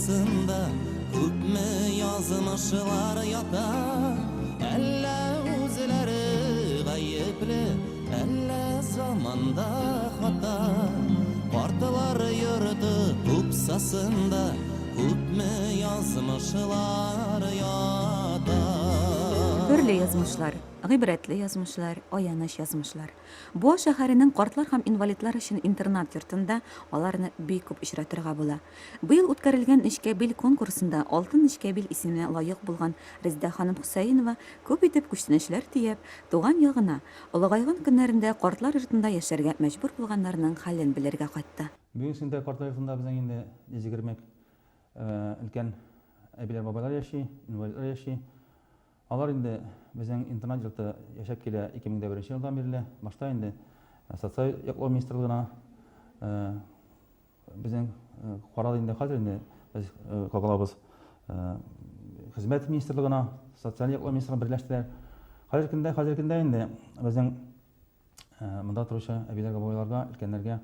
Тупсасында күпме язмышлар ята. Әллә үзләре гаепле, әллә заманда хата. Картлар йорты тупсасында күпме язмышлар ята. Төрле язмышлар, гыйбрәтле язмышлар, аяныч язмышлар. Буа шәһәренең картлар һәм инвалидлар өчен интернат-йортында аларны бик күп очратырга була. Быел үткәрелгән Нечкәбил конкурсында Алтын нечкәбил исеменә лаек булган Резедә ханым Хөсәенова күп итеп күчтәнәчләр төяп, туган ягына, олыгайган көннәрендә картлар йортында яшәргә мәҗбүр булганнарның хәлен белергә кайтты. Бүгенге көндә картлар йортында безнең инде 120 өлкән әбиләр-бабайлар яши, инвалидлар яши. Алар инде безнең интернат йорты яшәп килә 2001 елдан бирле. Башта инде социаль яклау министрлыгына безнең карады инде хәзер инде без кагылабыз хезмәт министрлыгына, социаль яклау министрлыгына берләштеләр. Хәзерге көндә, хәзерге көндә инде безнең Монда торучы әбиләргә, бабайларга, өлкәннәргә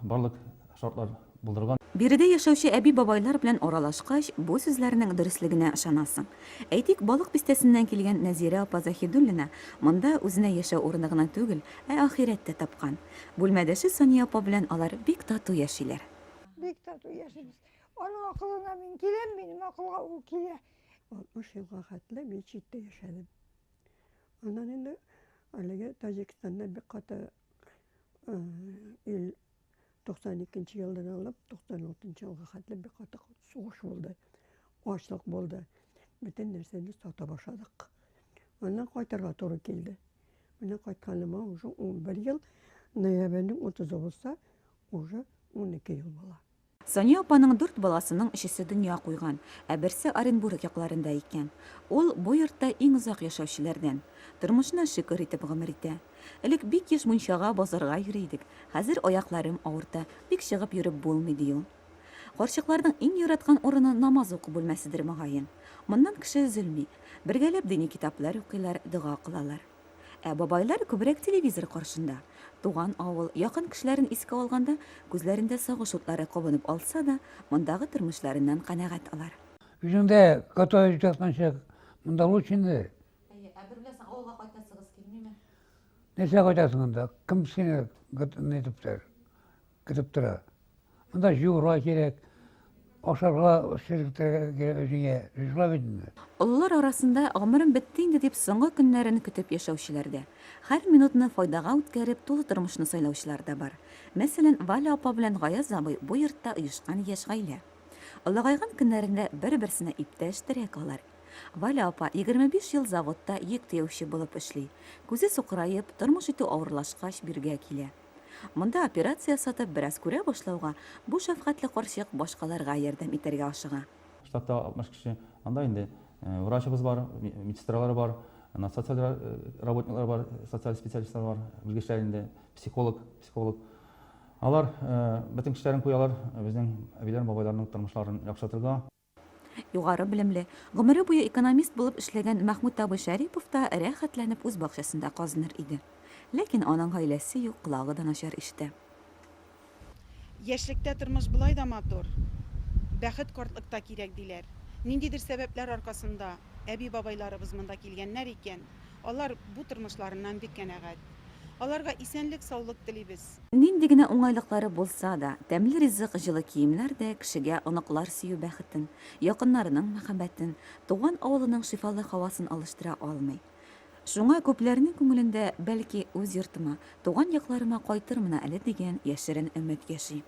барлык шартлар булдырылган. Биредә яшәүче әби-бабайлар белән аралашкач, бу сүзләрнең дөреслегенә ышанасың. Әйтик, Балык Бистәсеннән килгән Нәзирә апа Заһидуллина монда үзенә яшәү урыны гына түгел, ә ахирәт тә тапкан. Бүлмәдәше Сания апа белән алар бик тату яшиләр. Бик тату яшибез. Аның акылына мин киләм, минем акылга ул килә. 60 елга хәтле мин читтә яшәдем. Аннан инде әлеге Таҗикстанда бик каты ил 92 елдан алып 96 елга хәтле бик каты сугыш булды. Ачлык булды. Бөтен нәрсәне сата башладык. Аннан кайтырга туры килде. Менә кайтканыма уже 11 ел, ноябрьнең 30-ы булса, уже 12 ел була. Сания апаның дүрт баласының өчесе дөнья куйган, ә берсе Оренбург якларында икән. Ул бу йортта иң озак яшәүчеләрдән. Тормышына шөкер итеп гомер итә. Элек бик еш мунчага, базарга йөри идек. Хәзер аякларым авырта, бик чыгып йөреп булмый, ди ул. Карчыкларның иң яраткан урыны намаз уку бүлмәседер, мөгаен. Моннан кеше өзелми. Бергәләп дини китаплар укыйлар, дога кылалар. Ә бабайлар күбрәк телевизор каршында. Туган авыл, якын кешеләрен искә алганда, күзләрендә сагыш утлары кабынып алса да, мондагы тормышларыннан канәгать алар. Үзең дә готовить ятканчы, монда лучше инде. Әйе, ә бер беләсең, авылга кайтасыгыз килмиме? Нәрсә кайтасың анда? Кем сине нитеп тора? Көтеп тора. Монда жуырга кирәк, ашарга пешерергә кирәк үзеңә. Шулай бит инде. Олылар арасында гомерем бетте инде дип соңгы көннәрен көтеп яшәүчеләр дә, һәр минутны файдага үткәреп, тулы тормышны сайлаучылар да бар. Мәсәлән, Валя апа белән Гаяз абый бу йортта оешкан яшь гаилә. Олыгайган көннәрендә бер-берсенә иптәш, терәк алар. Валя апа 25 ел заводта йөк төяүче булып эшли. Күзе сукыраеп, тормыш итү авырлашкач, биргә килә. Монда операция ясатып, бераз күрә башлауга, бу шәфкатьле карчык башкаларга ярдәм итәргә ашыга. Штатта 60 кеше. Анда инде врачыбыз бар, медсестралар бар, аннан социаль работниклар бар, социаль специалистлар бар, белгечләр инде, психолог, психолог. Алар бөтен көчләрен куялар безнең әбиләр, бабайларның тормышларын яхшыртырга. Югары белемле, гомере буе экономист булып эшләгән Мәхмүт абый Шәрипов та рәхәтләнеп үз бакчасында казыныр иде. Ләкин аның гаиләсе юк, колагы да начар ишетә. Яшьлектә тормыш болай да матур, бәхет картлыкта кирәк, диләр. Ниндидер сәбәпләр аркасында әби-бабайларыбыз монда килгәннәр икән, алар бу тормышларыннан бик канәгать. Аларга исәнлек-саулык телибез. Нинди генә уңайлыклары булса да, тәмле ризык, җылы киемнәр дә кешегә оныклар сөю бәхетен, якыннарының мәхәббәтен, туган авылының шифалы һавасын алыштыра алмый. Шуңа күпләрнең күңелендә, бәлки, үз йортыма, туган якларыма кайтырмын әле дигән яшерен өмет яши.